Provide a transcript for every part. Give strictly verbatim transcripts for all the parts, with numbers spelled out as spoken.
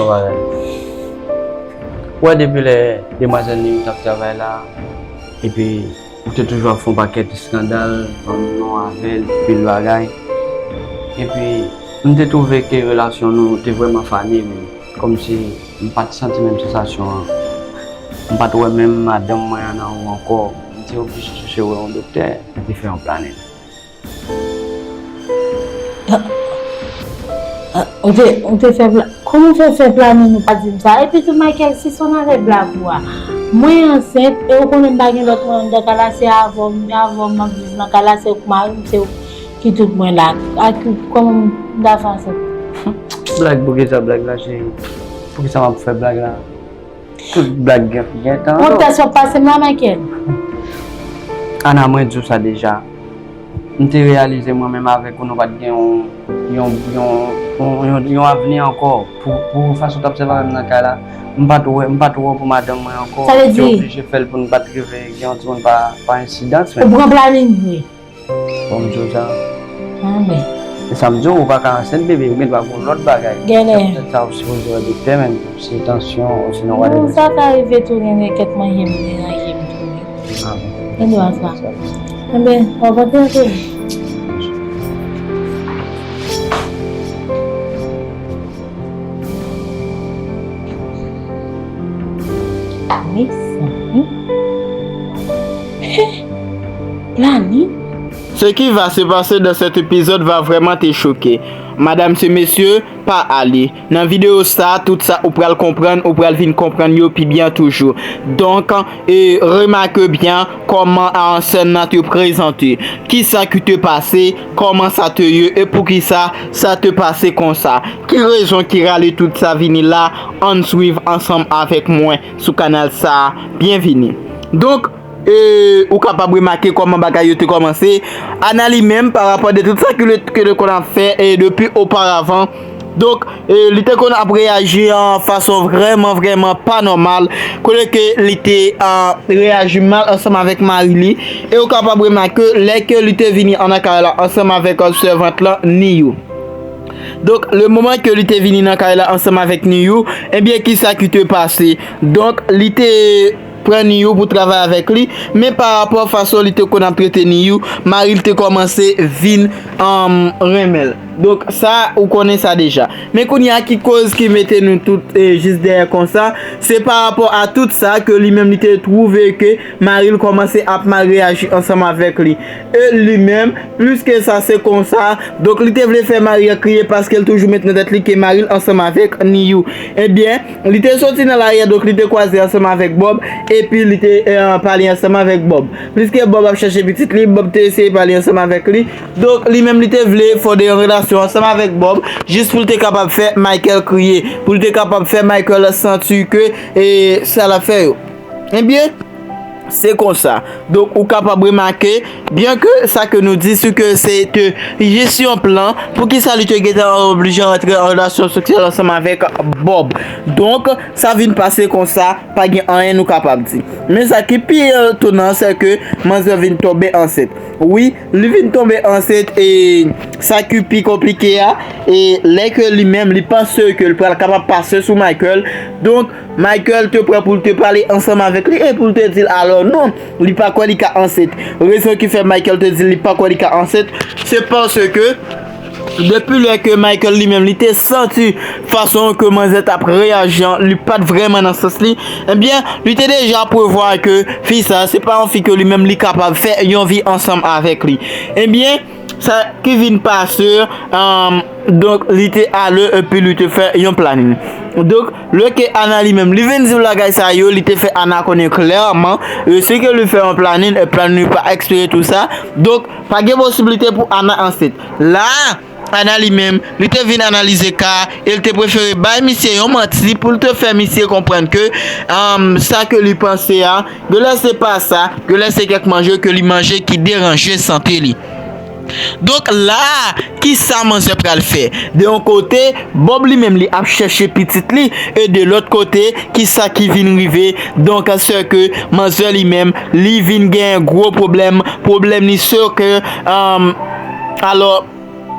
Yon bagay. Ou wè depi lè demwazèl Nini t ap travay la, epi ou te toujou ap fè yon pakèt eskandal, ban m non avè l, pil bagay. Epi m te twouve ke relasyon nou te vrèman fane, men kòmsi m pa t santi menm sansasyon an. M pa t wè menm madanm mwen an nan ou ankò. M te oblije chèche wè yon doktè, m te fè yon planin. Ah, ah, ou te, ou te fè pla, kòman w fè fè planin ou pa di m sa? Epi tou Michael, si se yon afè blag ou a, mwen ansent e ou konnen m pa gen lòt moun anndan kay la, se avè w, avè w m ap viv nan kay la, se ou k mari m, se ou ki tout mwen la. Ak kòman m ta fè ansent? Blag, poukisa blag la, cheri? Poukisa m ap fè blag la? Tout blag gen, gen tan. Yon tès w ap pase m la, Michael? Ana, mwen di w sa deja. M te reyalize mwen menm avèk ou, nou pa t gen yon, yon, yon, yon, yon, yon avni ankò. Pou, pou fason w t ap sèvi avè m nan kay la, m pa t wè, m pa t wè w pou madanm mwen ankò. Sa vle M te di? Oblije fè l pou n pa t rive gen yon timoun pa, pa ensidans. Ou pran planin vre? Bon, m di w sa. Anben. E sa m di w, ou pa ka ansent bebe, ou gen dwa gen yon lòt bagay. Genlè. Sa ou sipoze wè doktè menm, si tansyon, osinon whatever. Sa ka rive tou, genlè kèk manje m deranje m tou. Ah, bon. Gen dwa sa. Anben, w ap antre antre. Mezanmi. Planin. Ce qui va se passer dans cet épisode va vraiment te choquer. Madame, ce monsieur, pa ale. Nan videyo sa, tout sa ou pral konprann, ou pral vin konprann yo pi byen toujou. Donk, e, remake byen kòman, a, sèn nan te prezante. Kisa ki te pase, kòman sa te ye, e poukisa sa te pase konsa. Ki rezon ki rale tout sa vini la, ann swiv ansanm avèk mwen sou kanal sa. Byenvini. Donk, e, ou kapab remake kòman bagay yo te kòmanse. Ana li menm, pa rapò de tout sa ke li, ke li konn ap fè, e, depi oparavan. Donk, e, li te konn ap reyaji an fason vrèman, vrèman pa nòmal. Kote ke li te, a, reyaji mal ansanm avèk mari li. E ou kapab remake, lè ke li te vini an nan kay la ansanm avèk, a, sèvant lan, Niyou. Donk, le moman ke li te vini nan kay la ansanm avèk Niyou, ebyen, kisa ki te pase? Donk, li te pran Niyou pou travay avèk li, men pa rapò fason li te konn ap trete Niyou, mari l te kòmanse vin, um, renmen l. Donk, sa, ou konnen sa deja. Men kounye a, ki koz ki mete nou tout, e, jis dèyè konsa, se pa rapò a tout sa ke li menm li te twouve ke mari l kòmanse ap mal reyaji ansanm avèk li. E li menm, plis ke sa, se konsa. Donk, li te vle fè mari an kriye paske l toujou met nan tèt li ke mari l ansanm avèk Niyou. Ebyen, li te soti nan lari a, donk li te kwaze ansanm avèk Bob, epi li te, e, pale ansanm avèk Bob. Plis ke Bob ap chèche pitit li, Bob te eseye pale ansanm avèk li. Donk, li menm, li te vle fonde yon relasyon ansanm avèk Bob, jis pou l te kapab fè Michael kriye, pou l te kapab fè Michael santi ke, e, sa l ap fè yo. Ebyen, se konsa. Donk, ou kapab remake, byen ke sa ke nou di, se ke se te jis yon plan, poukisa li te gentan oblije rantre an relasyon seksyèl ansanm avèk Bob. Donk, sa vin pase konsa, pa gen anyen nou kapab di. Men sa ki pi etonan, se ke manzè vin tonbe ansent. Wi, li vin tonbe ansent e sa ki pi konplike a, e lè ke li menm, li panse ke li pral kapab pase sou Michael. Donk, Michael te prè pou l te pale ansanm avèk li e pou l te di l, alò non, li pa kwè li ka ansent. Rezon ki fè Michail te di l li pa kwè li ka ansent, se paske depi lè ke Michail li menm li te santi fason ke manzè t ap reyaji an, li pa t vrèman nan sans li, ebyen, li te deja prevwa ke fi sa, se pa yon fi ke li menm li kapab fè yon vi ansanm avèk li. Ebyen, sa ki vin pase, um, donk, li te ale epi li te fè yon planin. Donk, lè ke Ana li menm, li vin di w bagay sa yo, li te fè Ana konnen klèman, e, si ke li fè yon planin, e planin pa ekspire tou sa. Donk, pa gen posiblite pou Ana ansent. La, Ana li menm, li te vin analize ka, e li te prefere bay misye yon manti pou l te fè misye konprann ke, um, sa ke li panse a, genlè se pa sa, genlè se kèk manje ke li manje ki deranje sante li. Donk la, kisa manzè pral fè? De yon kote, Bob li menm li ap chèche pitit li, e de lòt kote, kisa ki vin rive? Donk, sè ke manzè li menm, li vin gen gwo pwoblèm, pwoblèm li sè ke, um, alò,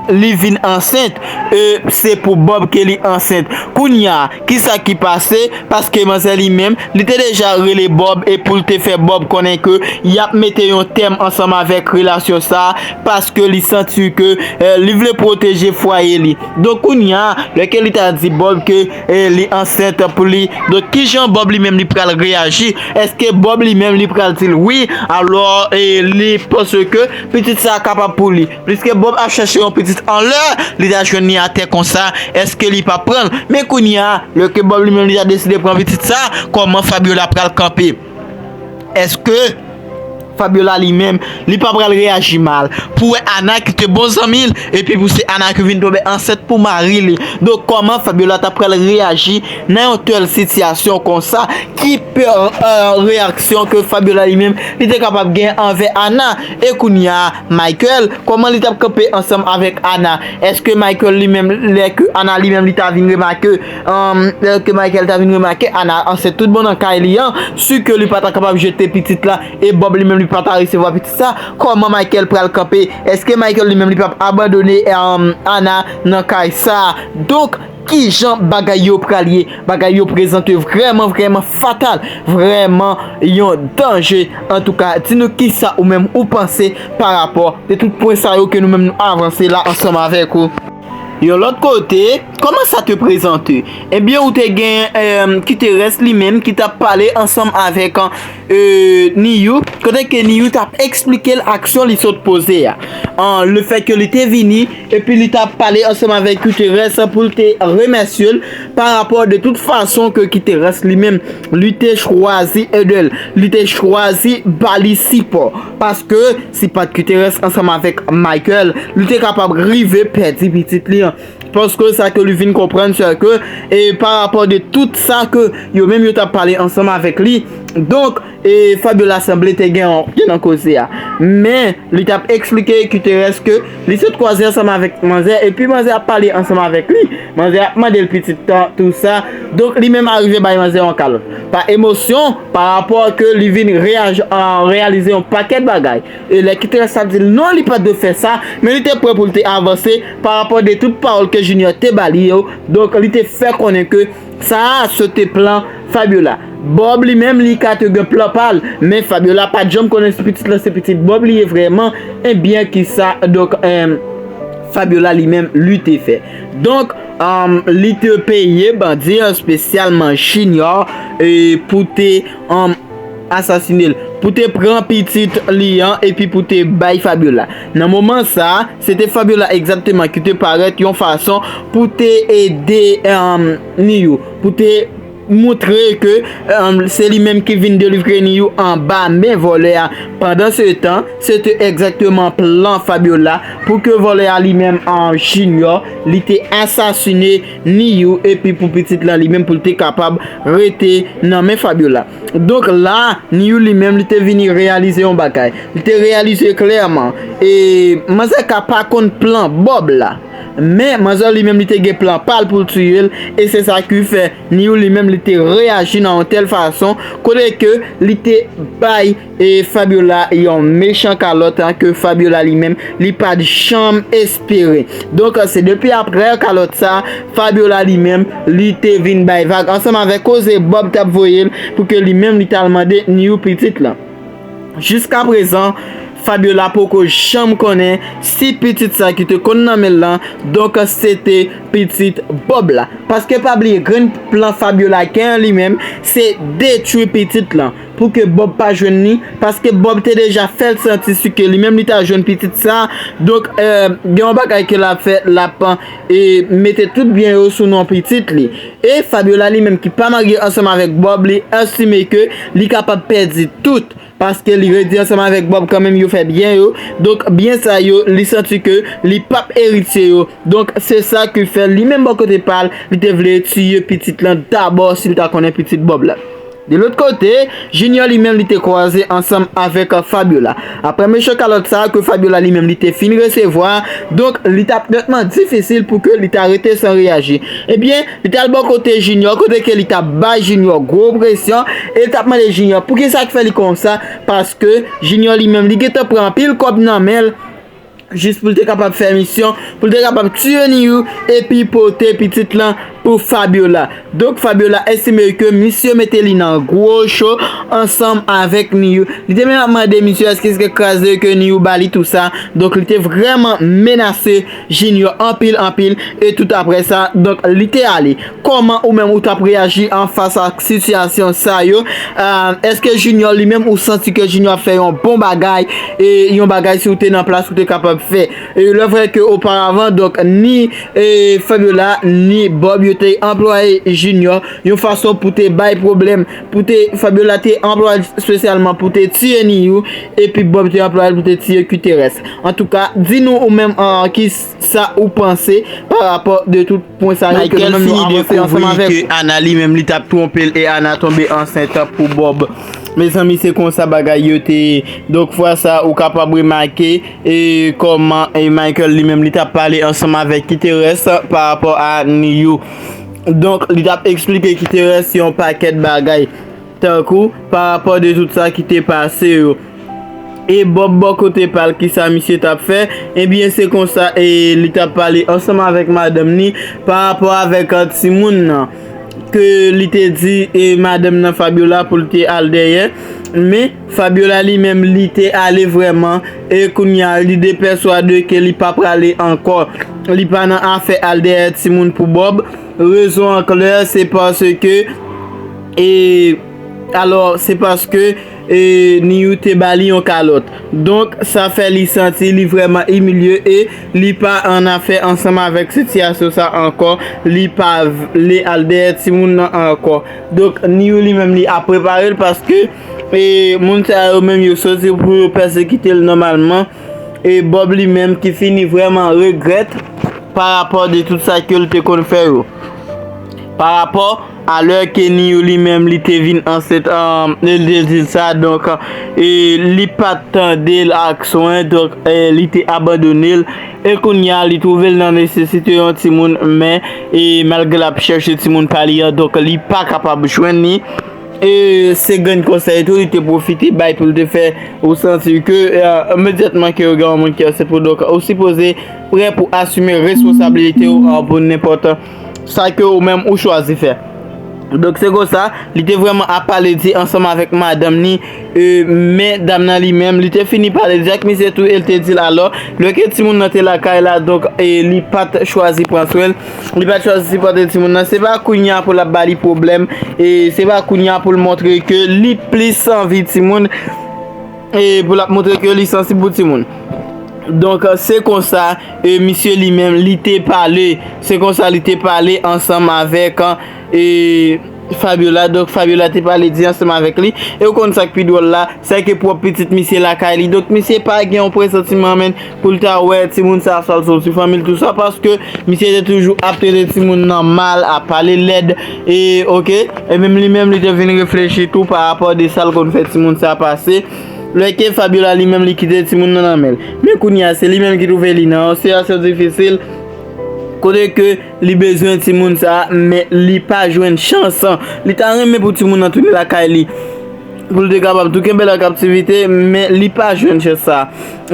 li vin ansent, e, se pou Bob ke li ansent. Kounye a, kisa ki pase? Paske manzè li menm, li te deja rele Bob e pou l te fè Bob konnen ke y ap mete yon tèm ansanm avèk relasyon sa a, paske li santi ke, e, li vle pwoteje fwaye li. Donk kounye a, lè ke li ta di Bob ke, e, li ansent pou li, donk kijan Bob li menm li pral reyaji? Èske Bob li menm li pral di l wi? Alò, e, li panse ke pitit sa a kapab pou li. Pliske Bob ap chache yon pitit anlè, li ta jwenn li atè konsa, èske li pa pran l? Men kounye a, lè ke Bob li menm li ta deside pran pitit sa, kòman Fabiola pral kanpe? Èske Fabiola li menm, li pa pral reyaji mal? Pou wè Ana ki te bon zanmi l, epi pou se Ana ki vin tonbe ansent pou mari li. Donk, kòman Fabiola ta pral reyaji nan yon tèl sitiyasyon konsa? Ki pè, e, reyaksyon ke Fabiola li menm, li te kapab gen anvè Ana? E kounye a, Michael, kòman li t ap kanpe ansanm avèk Ana? Èske Michael li menm, lè ke Ana li menm, li ta vin remake, um, lè ke Michael ta vin remake Ana ansent tout bon nan kay li an, si ke li pa ta kapab jete pitit la, e Bob li menm, li pa ta resevwa pitit sa, kòman Michael pral kanpe? Èske Michael li menm, li p ap abandone, um, Ana nan kay sa? Donk, kijan bagay yo pral ye? Bagay yo prezante vrèman, vrèman fatal, vrèman yon danje. Antouka, di nou kisa ou menm ou panse pa rapò de tout pwen sa yo ke nou menm nou avanse la ansanm avèk ou. Yon lòt kote, kòman sa te prezante? Ebyen, ou te gen, e, Kiterès li menm ki t ap pale ansanm avèk, e, Niyou, kote ke Niyou t ap eksplike l aksyon li sot poze a. An, lefètke li te vini, epi li t ap pale ansanm avèk Kiterès pou l te remèsye l pa rapò de tout fason ke Kiterès li menm, li te chwazi ede l, li te chwazi ba li sipò. Paske si pa t Kiterès ansanm avèk Michael, li te kapab rive pèdi pitit li an. Paske sa ke li vin konprann, se ke, e, pa rapò de tout sa ke yo menm yo t ap pale ansanm avèk li, donk, e, Fabiola sanble te gen yon pye nan koze a. Men, li t ap eksplike Kiterès ke li sot kwaze ansanm avèk manzè, epi manzè ap pale ansanm avèk li. Manzè ap mande l pitit tan, tou sa. Donk, li menm arive bay manzè yon kalòt. Pa emosyon, pa rapò ke li vin reyaji, a, reyalize yon pakèt bagay. E lè Kiterès ap di l non, li pa t dwe fè sa, men li te prè pou l te avanse pa rapò de tout pawòl ke Junior te ba li yo. Donk, li te fè konnen ke sa a, se te plan Fabiola. Bob li menm, li ka te gen plan pa l, men Fabiola pa t janm konnen si pitit lan se pitit Bob li ye vrèman. Ebyen, kisa, donk, em, Fabiola li menm, li te fè? Donk, em, li te peye bandi an, espesyalman Junior, e, pou te, em, asasine l, pou te pran pitit li an epi pou te bay Fabiola. Nan moman sa a, se te Fabiola egzakteman ki te parèt yon fason pou te ede, em, Niyou, pou te montre ke, em, se li menm ki vin delivre Niyou anba men vòlè a. Pandansetan, se te egzakteman plan Fabiola pou ke vòlè a li menm, an, Junior, li te asasine Niyou epi pou pitit lan li menm pou l te kapab rete nan men Fabiola. Donk la, Niyou li menm, li te vini reyalize yon bagay. Li te reyalize klèman, e, manzè ka pa konn plan Bob la. Men manzè li menm, li te gen plan pa l pou l tiye l, e se sa ki fè Niyou li menm, li te reyaji nan yon tèl fason, kote ke li te bay, e, Fabiola yon mechan kalòt, an, ke Fabiola li menm, li pa t janm espere. Donk, se depi apre kalòt sa, Fabiola li menm, li te vin bay vag ansanm avèk koze Bob t ap voye l pou ke li menm li t al mande Niyou pitit lan. Jiskaprezan, Fabiola poko janm konnen si pitit sa ki te konn nan men l lan, donk, se te pitit Bob la. Paske pa bliye, grenn plan Fabiola gen an li menm, se detwi pitit lan. Pou ke Bob pa jwenn li, paske Bob te deja fè l santi si ke li menm li ta jwenn pitit sa. Donk, e, gen yon bagay ke l ap fè, l ap, e, mete tout byen yo sou non pitit li. E Fabiola li menm ki pa marye ansanm avèk Bob, li estime ke li kapab pèdi tout, paske li redi ansanm avèk Bob kanmenm, yo fè byen yo. Donk, byen sa yo, li santi ke li p ap eritye yo. Donk, se sa ki fè li menm bò kote pa l, li te vle tiye pitit lan dabò si l ta konnen pitit Bob la. De lòt kote, Junior li menm li te kwaze ansanm avèk Fabiola. Apre mechan kalòt sa a ke Fabiola li menm li te fin resevwa, donk li t ap nètman difisil pou ke li ta rete san reyaji. Ebyen, li t al bò kote Junior, kote ke li t ap bay Junior gwo presyon, e li t ap mande Junior poukisa k fè li konsa, paske Junior li menm li gentan pran anpil kòb nan men l, jis pou l te kapab fè misyon, pou l te kapab tiye Niyou epi pote pitit lan pou Fabiola. Donk Fabiola estime ke misye mete li nan gwo cho ansanm avèk Niyou. Li te menm ap mande misye èske se kraze ke Niyou ba li tou sa. Donk li te vrèman menase Junior anpil anpil e tout apre sa, donk li te ale. Kòman ou menm ou t ap reyaji an fas ak sitiyasyon sa yo? Èske Junior li menm ou santi ke Junior ap fè yon bon bagay e yon bagay si w te nan plas ou te kapab fè? E lè vrè ke oparavan, donk ni e Fabiola ni Bob yo te anplwaye Junior yon fason pou te bay pwoblèm, pou te Fabiola te anplwaye espesyalman pou te tiye Niyou, epi Bob te anplwaye pou te tiye Kiterès. Antouka, di nou ou menm an ki sa ou panse pa rapò de tout pwen sa yo ke nou menm nou avanse ansanm avèk ou. Michael fini dekouvi ke Ana li menm li t ap twonpe l e Ana tonbe ansent pou Bob. Mezanmi, se konsa bagay yo te ye. Donk fwa sa ou kapab remake e kòman e Michael li menm li t ap pale ansanm avèk Kiterès pa rapò a Niyou. Donk li t ap eksplike Kiterès yon pakèt bagay tankou pa rapò de tout sa ki te pase yo. E Bob bò kote pa l, kisa misye t ap fè? Ebyen se konsa e li t ap pale ansanm avèk madanm ni pa rapò avèk timoun nan ke li te di e madanm nan Fabiola pou l te al dèyè. Men Fabiola li menm li te ale vrèman e kounye a li depèswade ke li pa prale ankò. Li pa nan afè al dèyè timoun pou Bob. Rezon an klè se paske e alò se paske e Niyou te ba li yon kalòt. Donk sa fè li santi li vrèman imilye e li pa an afè ansanm avèk sitiyasyon sa ankò. Li pa vle al dèyè timoun nan ankò. Donk Niyou li menm li ap prepare l paske e moun sa yo menm yo soti pou yo pèsekite l nòmalman. E Bob li menm ki fini vrèman regrèt pa rapò de tout sa ke l te konn fè yo. Pa rapò a lè ke Niyou li menm li te vin ansent, li te di l sa, donk e li pa t tande l ak swen, donk e li te abandone l. E kounye a li twouve l nan nesesite yon timoun, men e malgre l ap chèche timoun pa li an, donk li pa kapab jwenn li. E se grenn konsèy tou li te pwofite bay pou l te fè ou santi ke e, imedyatman ke yo gen yon moun ki ansent pou, donk ou sipoze prè pou asime responsabilite w pou nenpòt sa ke ou menm ou chwazi fè. Donk se konsa li te vrèman ap pale di ansanm avèk madanm ni e men dam nan li menm li te fini pale di ak misye tou e l te di l alò lè ke timoun nan te lakay la, donk e li pa t chwazi pran swen l, li pa t chwazi sipòte timoun nan, se pa kounye a pou l ap ba li pwoblèm e se pa kounye a pou l montre ke li plis anvi timoun e pou l ap montre ke li sansib pou timoun. Donk se konsa e misye li menm li te pale, se konsa li te pale ansanm avèk e Fabiola. Donk Fabiola te pale di ansanm avèk li e ou konn sa k pi dwòl la, se ke pwòp pitit misye lakay li. Donk misye pa gen yon presantiman menm pou l ta wè timoun sa a sal soti fanmi l tou sa paske misye te toujou ap trete timoun nan mal, ap pale lèd e oke e menm li menm li te vin reflechi tou pa rapò de sa l konn fè timoun sa a pase. Lè ke Fabiola li menm li kite timoun nan nan men l. Men kounye a se li menm ki twouve li nan yon sitiyasyon difisil kote ke li bezwen timoun sa a men li pa jwenn chans. Li ta renmen pou timoun nan tounen lakay li pou l te kapab tou kenbe l an kaptivite men li pa jwenn chans sa.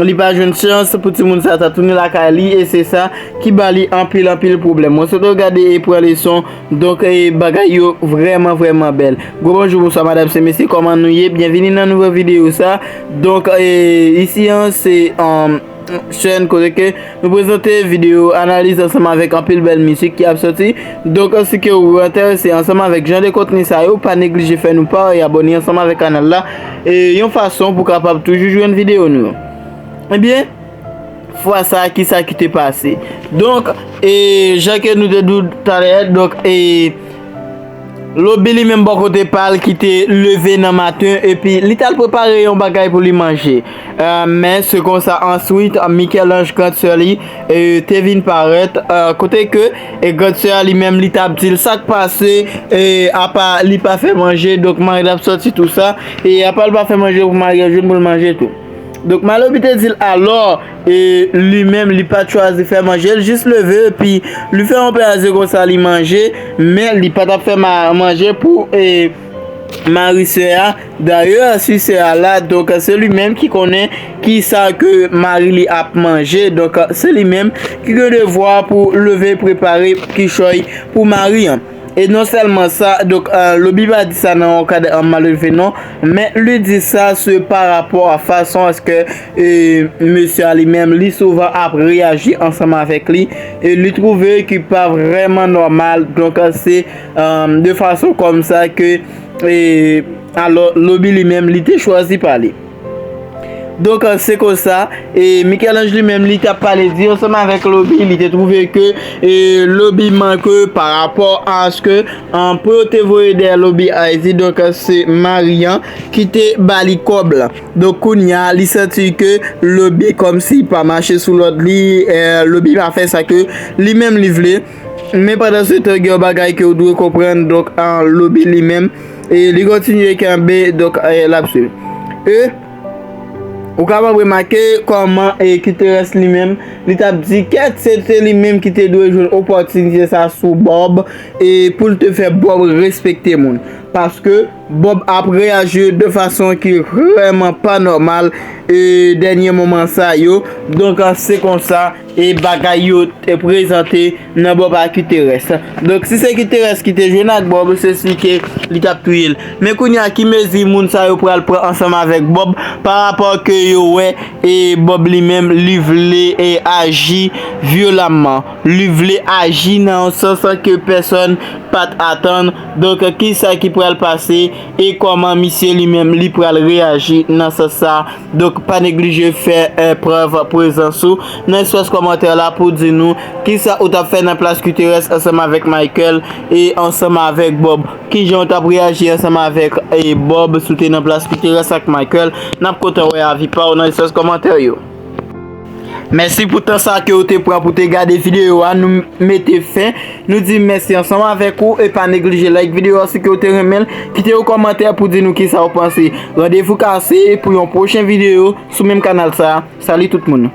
Li pa jwenn chans pou timoun sa ta tounen lakay li e se sa ki ba li anpil anpil pwoblèm. Mwen swete w gade e pran leson. Donk e bagay yo vrèman vrèman bèl. Gwo bonjou, bonswa, madam, se mesye, kòman nou ye? Byenvini nan nouvo videyo sa. Donk e isi an se chèn kote ke nou prezante videyo analiz ansanm avèk anpil bèl mizik ki ap soti. Donk si ke ou enterese ansanm avèk jan de kontni sa yo, pa neglije fè nou pa e abòne ansanm avèk kanal la e yon fason pou kapab toujou jwenn videyo nou yo. Ebyen fwa sa a kisa ki te pase? Donk e jan ke nou te di w talè, donk e Lobi li menm bò kote pa l ki te leve nan maten epi li t al prepare yon bagay pou li manje. Men se konsa answit Michel-Ange, grandsè li, te vin parèt kote ke grandsè a li menm li t ap di l sa k pase, apa li pa fè manje, donk mari l ap sòti tou sa e apa l pa fè manje pou mari an jwenn pou l manje tou. Donk Malobi te di l alò e li menm li pa t chwazi fè manje, l jis leve epi li fè yon pè a zye konsa li manje, men li pa t ap fè manje pou e mari sè a. Dayè, si sè a la, donk, se li menm ki konnen ki sa ke mari li ap manje. Donk, se li menm ki gen devwa pou leve prepare kichòy pou mari an. E non sèlman sa, donk, euh, Lobi pa di sa nan yon kad, euh, malelve non, men li di sa se pa rapò a fason aske, euh, mesye a li menm, li souvan ap reyaji ansanm avèk li, e li twouve ki pa vrèman nòmal. Donk, se, euh, de fason kòm sa ke, euh, alò, Lobi li menm, li te chwazi pale. Donk, se konsa, e Michel-Ange li menm, li t ap pale di ansanm avèk Lobi, li te twouve ke, e, Lobi manke pa rapò a aske, an, pou yo te voye dèyè Lobi Ayiti, donk, se mari an ki te ba li kòb la. Donk, kounye a, li santi ke Lobi kòmsi pa mache sou lòd li, e, Lobi pa fè sa ke li menm li vle. Men pandan se tan, gen yon bagay ke w dwe konprann, donk, an, Lobi li menm, e li kontinye kenbe, donk, e, l ap swiv. E, ou kapab remake kòman, e, Kiterès li menm, li t ap di kèt, se te li menm ki te dwe jwenn opòtinite sa sou Bob, e, pou l te fè Bob respekte moun. Paske Bob ap reyaji de fason ki vrèman pa nòmal, e, dènye moman sa yo. Donk, se konsa, e, bagay yo te prezante nan Bob ak Kiterès. Donk, si se Kiterès ki te jwenn ak Bob, se si ke li t ap touye l. Men kounye a, ki mezi moun sa yo pral pran ansanm avèk Bob pa rapò ke yo wè, e, Bob li menm, li vle, e, aji vyolamman. Li vle aji nan yon sans ke pèsonn pa t atann. Donk, ki sa ki pral pase e kòman misye li menm, li pral reyaji nan sans sa? Donk, pa neglije fè, eh, prèv prezans ou nan espas kòmantè la pou di nou kisa ou t ap fè nan plas Kiterès ansanm avèk Michael e ansanm avèk Bob. Kijan ou t ap reyaji ansanm avèk, eh, Bob si w te nan plas Kiterès ak Michael? N ap kontan wè avi pa w nan espas kòmantè yo. Mèsi pou tan sa ke w te pran pou te gade videyo a. Nou mete fen. Nou di mèsi ansanm avèk ou e pa neglije like videyo a si ke w te renmen l. Kite yon kòmantè pou di nou kisa w panse. Randevou kase pou yon pwochen videyo sou menm kanal sa. Salut tout moun.